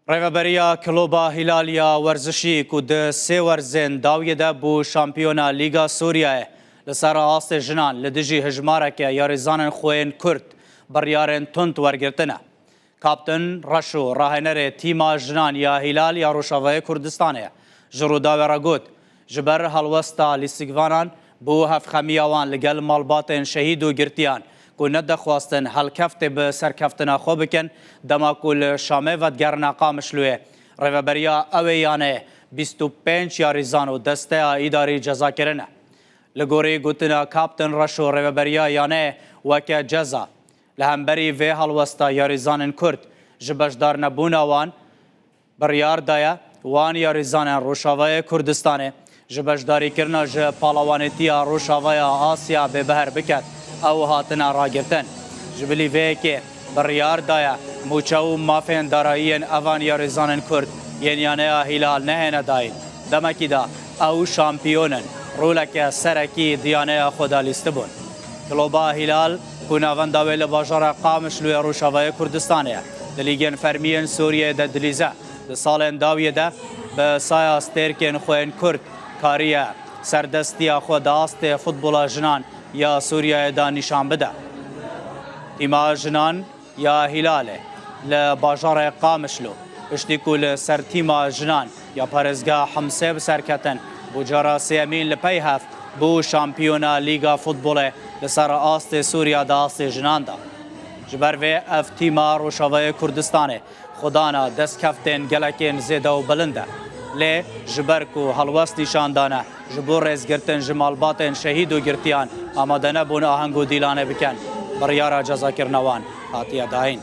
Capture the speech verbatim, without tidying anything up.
Rêveberiya Kiloba Hîlal ya Werzişî ku di sê werzên dawiyê de bû şampiyona Lîga Sûriyeyê, li ser astê jinan li dijî hijmareke yarîzanên xwe yên Kurd biryarên tund wergirtine. Kaptin Reşo, rahênerê tîma jinan ya Hîlal ya Rojavayê Kurdistanê, ji Rûdawê re got, ji ber helwesta lîstikvanan bû hevxemiya wan li gel malbatên şehîd û girtiyan ku nedixwastin helkeftê bi serkeftina xwe bikin, dema ku li Şamê vedigerine Qamişloyê, rêveberiya ew ê yaneyê bîst û pênc yarîzan û desteya îdarî ceza kirine. Li gorî gotina Kaptin Reşo, rêveberiya yaneyê weke ceza li hemberî vê helwesta yarîzanên Kurd ji beşdarnebûna wan biryar daye wan yarîzanên Rojavayê Kurdistanê ji beşdarîkirina ji palawanêtiya Rojavaya Asya bêbehr biket, ew hatine ragirtin. Ji bilî vê yekê biryar daye mûçe û mafên darayiyên evan yarîzanên Kurd yên yaneya Hîlal nehêne dayîn. Demekî de ew şampiyon in, roleke serekî di yaneya xwe de lîstibûn. Kiloba Hîlal ku navenda wê li bajara Qamişlo ya Rojavayê Kurdistanê ye, di lîgên fermiyên Sûriyeyê de dilîze. Di salên dawiyê de bi saya stêrkên xwe yên Kurd kariye serdestiya xwe di astê futbola jinan ya Sûriyeyê de nîşan bide. Tîma jinan ya Hîlalê li bajarê Qamişlo, piştî ku li ser tîma jinan ya parêzgeha Himsê bi ser ketin, bû cara sêyemîn li pey hev bû şampiyona Lîga Futbolê li ser astê Sûriya di astê jinan de. Ji ber vê ev tîma Rojavayê Kurdistanê xwedana destkeftên gelekên zêde û bilind e. Lê ji ber ku helwest nîşan dane ji bo rêzgirtin ji malbatên şehîd û girtiyan amade nebûn aheng û dîlanê bikin, biryara cezakirina wan hatiye dayîn.